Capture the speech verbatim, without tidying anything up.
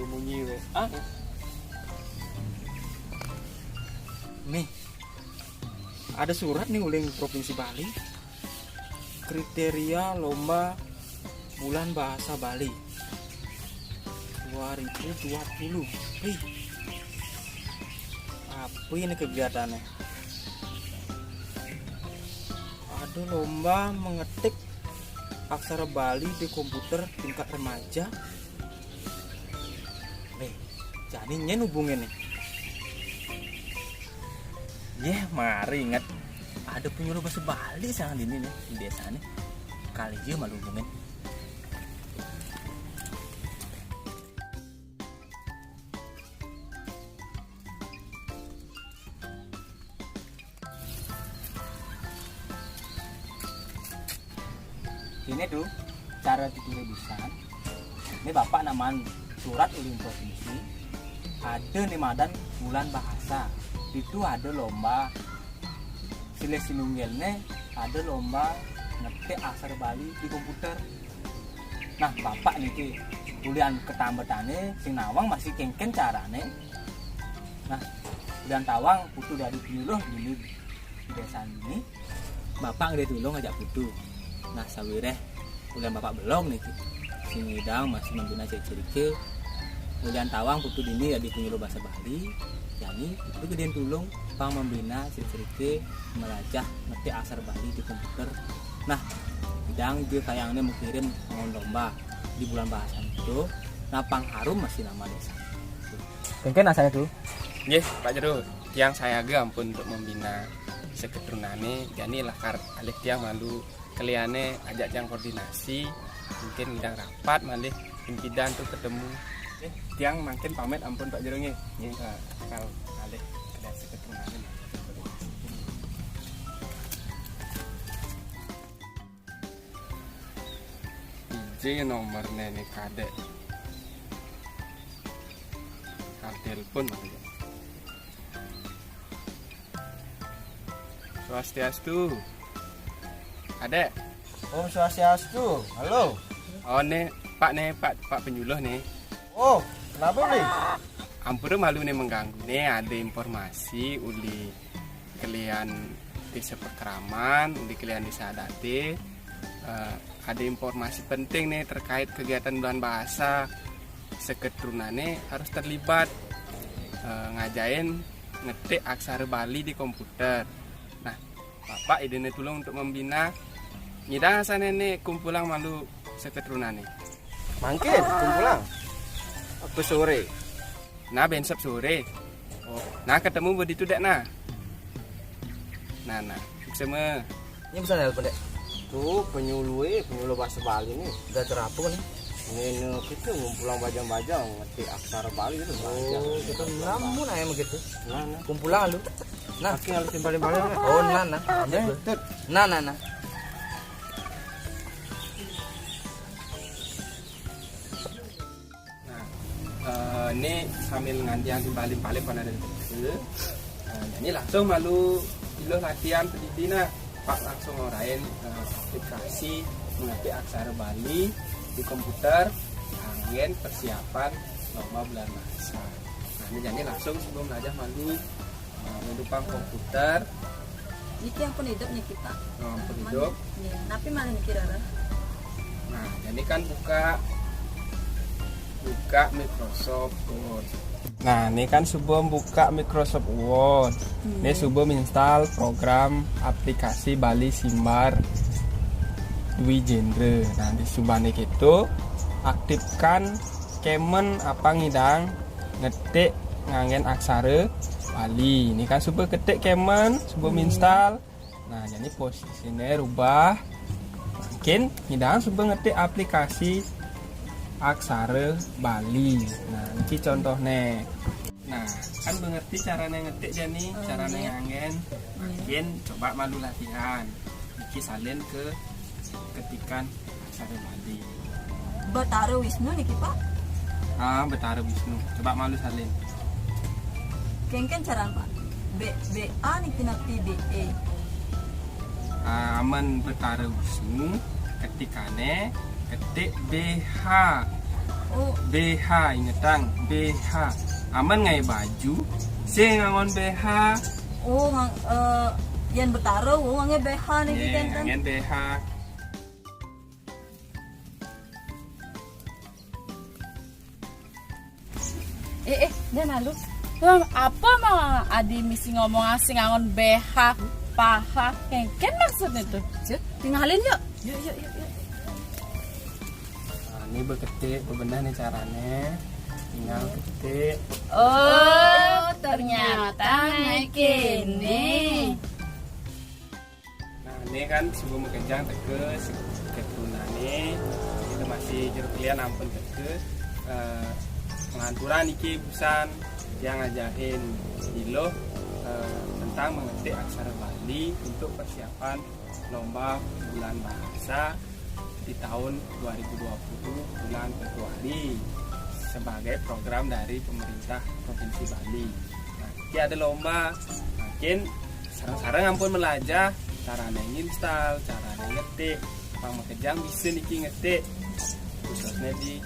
Munyi wé. Ah. Nih, ada surat nih uling Provinsi Bali. Kriteria lomba Bulan Bahasa Bali dua ribu dua puluh. Hih. Apa ini kegiatannya? Ada lomba mengetik aksara Bali di komputer tingkat remaja. Nih, jani nyén hubungin nih. Yéh, mari inget. Ada penyuluh bahasa Bali sang dini nih di désa nih. Kali aja malu hubungin. Ini tuh cara tidur busan. Ini bapak naman surat uling provinsi. Ada nih madan bulan bahasa. Itu ada lomba silih sinunggilné, ada lomba ngetik aksara Bali di komputer. Nah, bapak niki ulian ketambetané sing nawang masih kéngkén carané. Nah, ulian tawang putu dadi penyuluh dini di désa ini. Bapak nggih tulung ngajak putu. Nah, sawiréh ulian bapak belog niki. Sing ngidang masih membina ciri-ciri. Ulian tawang putu dini dadi penyuluh bahasa Bali. Jani putu gedén tulung pang membina ciri-ciri melajah ngetik aksara Bali di komputer. Nah, idang je kayangné mengkirim pengon lomba di bulan bahasa itu. Nah, pang harum masih nama désa. Kéngkén asané tuh. Nggih, Pak Jero. Tiang sayaga ampun untuk membina seketurunané, jani lakar alih tiang malu keliané ajak tiang koordinasi, mungkin ngidang rapat malih impidan tuh ketemu. Nggih, tiang mangkin pamit ampun Pak Jero nggih. Nggih. Eh, kal alih kelian seketurunané. Ije nomorné nih kadék. Kal telepon maksudnya. Swastiastu. Adék. Om Swastiastu. Halo. Oh, nih, Pak nih, Pak, Pak penyuluh nih. Oh, kenapa, Bli? Ampura malu nih mengganggu nih, ada informasi uli kelian désa Pakraman, uli kelian désa adaté, eh, ada informasi penting nih terkait kegiatan bulan bahasa. Seketurunané harus terlibat, eh, ngajain ngetik aksara Bali di komputer. Nah, Bapak idéné tulung untuk membina. Ngidang asané nih kumpulang malu seketurunané. Mangkin kumpulang. Apa soré? Nah, bensep soré. Oh, nah ketemu beditu dék nah. Nah, nah. Sama. Ini bisa nelpon dék. Tuh penyuluh, eh, penyuluh bahasa Bali nih. Udah terapung nih. Ini kita ngumpulang bajang-bajang ngetik aksara Bali gitu. Oh, kita namun ayam gitu. Nah, nah. Kumpulang lu. Nah, kaki harus timpalin balik. Oh, nah, nah. Nah, nah, nah. Nah, eh, ini sambil ngantian timpalin balik pada dari kecil. Nah, ini langsung malu iluh latihan pendidikan. Pak langsung ngorain, eh, aplikasi mengerti aksara Bali di komputer, anggén persiapan lomba bulan bahasa. Nah, ini jadi langsung sebelum belajar malu, eh, mendukung komputer. Niki ampun hidup niki, Pak. Oh, ampun hidup. Nggih, tapi malah mikir arah. Nah, jadi kan buka buka Microsoft Word. Nah, ini kan suba buka Microsoft Word. Ini suba install program aplikasi Bali Simbar Dwi Jendra. Nah, di subané kéto, aktifkan kemén apa ngidang ngetik nganggén aksara Bali. Ini kan suba ketik kemén, suba install. Nah, jadi posisiné rubah. Mangkin ngidang suba ngetik aplikasi aksara Bali. Nah, niki contohné. Nah, kan mengerti carané ngetik jani, carané nganggén. Mangkin coba malu latihan. Niki salin ke ketikan aksara Bali. Betara Wisnu niki, Pak? Ah, Betara Wisnu. Coba malu salin. Kéngkén cara, Pak. B, B A niki napi D E. Ah, amen Betara Wisnu, ketikané ketik B H. Oh. B H, ingetang, B H. Amen ngae baju, sing ngangon B H. Oh, ngang, eh, yen betara, oh, ngange B H niki, kenten. Ngangen B H. Eh, eh, dan lalu. Apa mah adi misi ngomong asing ngangon B H, paha, kengken maksudnya tuh? Cek, tinggalin yuk. Yuk, yuk, yuk, yuk. Nah, ini beketik, bebenah nih caranya. Tinggal ketik. Oh, ternyata naik ini. Nah, ini kan sebelum makejang teke keturunan ini, kita masih jeruk lian ampun teke, eh, penganturan iki busan yang ngajahin ilo, eh, tentang mengetik aksara Bali untuk persiapan lomba bulan bahasa di tahun dua ribu dua puluh bulan Februari sebagai program dari pemerintah Provinsi Bali. Nah, iki ada lomba, makin sareng-sareng ampun melajah carane nginstal, carane ngetik, pang makejang bisa niki ngetik, khususnya di